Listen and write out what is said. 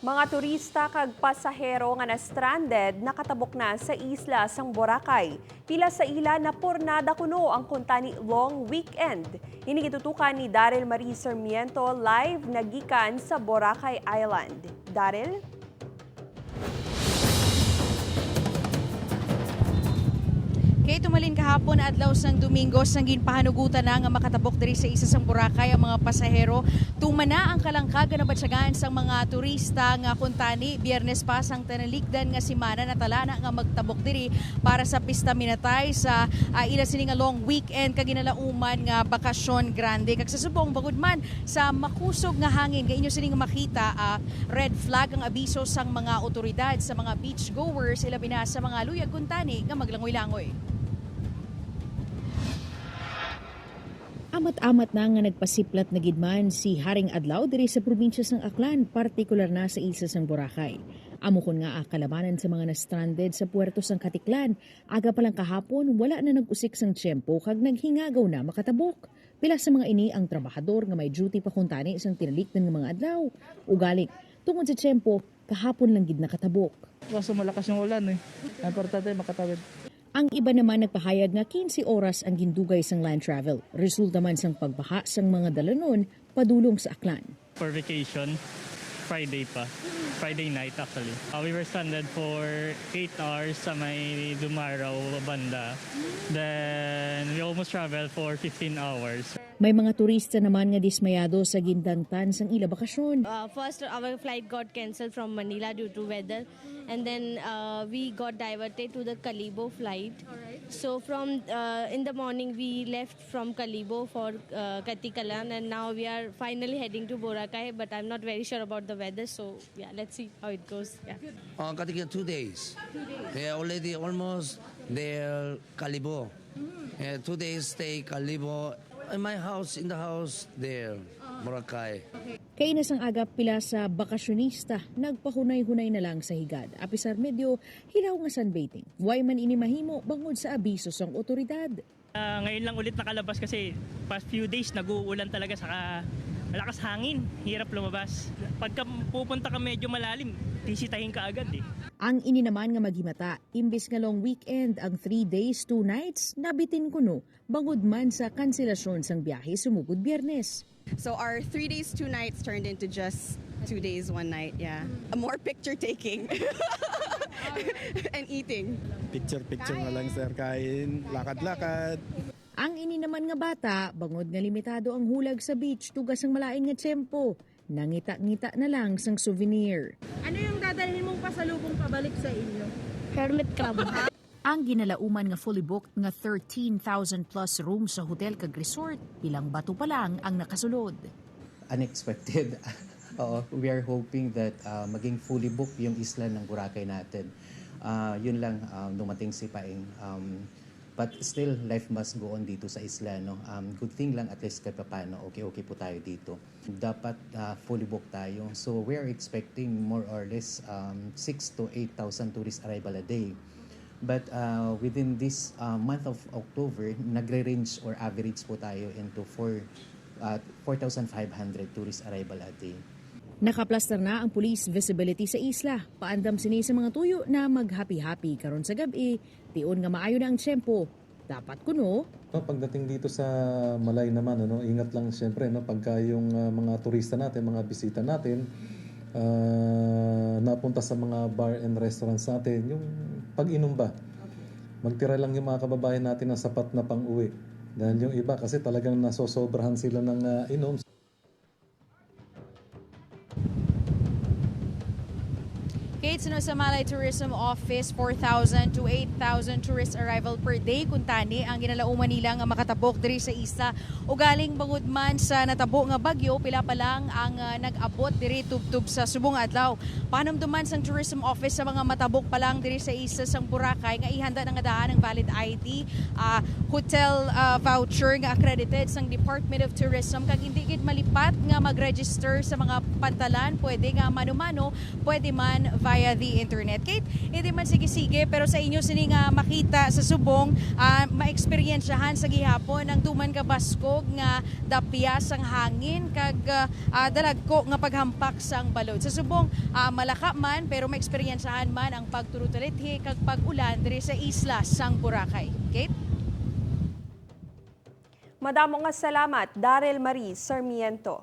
Mga turista kag pasahero nga na-stranded nakatabok na sa isla sang Boracay. Pila sa ila na pornada kuno ang kuntani long weekend. Ini gitutukan ni Daryl Marie Sarmiento live nagikan sa Boracay Island. Daryl? Kay tumalin kahapon adlaw sang Domingo sang ginpahanugutan na nga makatabok diri sa isa sang Boracay ang mga pasahero. Tumana ang kalangkag nga nabatsyagan sang mga turista nga kuntani Biyernes pa sang tanaligdan nga simana natala na nga magtabok diri para sa pista minatay sa ila sini nga long weekend kag ginalauman nga bakasyon grande. Kag sa subong, bagud man sa makusog nga hangin nga inyo sini nga makita, red flag ang abiso sang mga otoridad sa mga beach goers, ilabi na sa mga luyag kuntani nga maglangoy-langoy. Amat-amat na nga nagpasiplat na gidman si Haring Adlaw diri sa probinsya sang Aklan, partikular na sa isla sang Boracay. Amo kon nga kalamanan sa mga na-stranded sa puerto sang Katiklan. Aga pa lang kahapon, wala na nag-usik sang tiyempo kag naghingagaw na makatabok. Pila sa mga ini ang trabahador nga may duty pa kuntani sang tinalikdan nga mga adlaw. Ugaling, tungod sa tiyempo, kahapon lang gid nakatabok. Kaso malakas yung ulan eh. Importante makatawid. Ang iba naman nagpahayag nga 15 oras ang gindugay sang land travel. Resulta man sang pagbaha sang mga dalanon padulong sa Aklan. For vacation, Friday pa. Friday night, actually. We were stranded for 8 hours sa may Dumarao banda. Then we almost traveled for 15 hours. May mga turista naman nga dismayado sa gindangtan sang ila bakasyon. First our flight got cancelled from Manila due to weather, and then we got diverted to the Kalibo flight. So from in the morning we left from Kalibo for Katikalan, and now we are finally heading to Boracay, but I'm not very sure about the weather, so yeah, let's see how it goes. Yeah. Katika 2 days. 2 days. They are already almost there, Kalibo. Yeah, 2 days stay Kalibo. In my house, in the house there, Boracay. Kay sang aga, pila sa bakasyonista nagpahunay-hunay na lang sa higad. Apisar medyo hilaw nga sunbathing. Way man ini mahimo bangod sa abiso sang otoridad. Ngayon lang ulit nakalabas kasi past few days nag-uulan talaga, saka malakas hangin, hirap lumabas. Pagka pupunta ka medyo malalim, tisitahin ka agad eh. Ang ini naman nga maghimata, imbis nga long weekend ang 3 days, 2 nights, nabitin kuno, bangod man sa kanselasyon sang biyahe sumugod Biyernes. So our 3 days, 2 nights turned into just 2 days, one night. Yeah. More picture taking and eating. Picture-picture na lang, sir, kain, lakad-lakad. Ang ini naman nga bata, bangod nga limitado ang hulag sa beach tugas ang malain nga tiyempo. Nangita-ngita na lang sang souvenir. Ano yung dadalhin mong pasalubong pabalik sa inyo? Hermit crab. Ang ginalauman nga fully booked nga 13,000 plus rooms sa hotel kag resort, bilang bato pa lang ang nakasulod. Unexpected. Oo, we are hoping that maging fully booked yung isla ng Boracay natin. Yun lang, dumating si Paeng. But still, life must go on dito sa isla. No? Good thing lang, at least kahit paano, okay-okay po tayo dito. Dapat fully booked tayo. So we are expecting more or less 6 to 8,000 tourist arrival a day. But within this month of October, nagre-range or average po tayo into 4,500 tourist arrival a day. Nakaplastar na ang police visibility sa isla. Paandam sini sa mga tuyo na maghappy-happy karon sa gabi, tion nga maayo na ang tiyempo. Dapat kuno No, pagdating dito sa Malay naman, ano, ingat lang siyempre, no, pagka yung mga turista natin, mga bisita natin, napunta sa mga bar and restaurants natin, yung pag-inom ba? Magtira lang yung mga kababayan natin ng sapat na pang-uwi. Dahil yung iba kasi talagang nasosobrahan sila ng inom. Kate, sunod sa Malay Tourism Office, 4,000 to 8,000 tourist arrival per day kuntani ang ginalauman nila nga makatabok diri sa isla. Ugaling bangod man sa natabo nga bagyo, pila pa lang ang nag-abot diri tubtub sa subong adlaw. Panumduman sang Tourism Office sa mga matabok pa lang diri sa isla sang Boracay nga ihanda na nga daan ang valid ID, hotel voucher nga accredited sang Department of Tourism kag hindi gid malipat nga mag-register sa mga pantalan, pwede nga mano-mano, pwede man via via the internet. Kate, hindi man sige-sige pero sa inyo sini nga makita sa subong, maeksperyensyahan sa gihapon ang duman ka baskog nga dapya sang hangin kag dalagko nga paghampak sang balod. Sa subong, malaka man pero maeksperyensahan man ang pagturutalithi kag pag-ulan diri sa isla sang Boracay. Kate? Madamo nga salamat, Daryl Marie Sarmiento.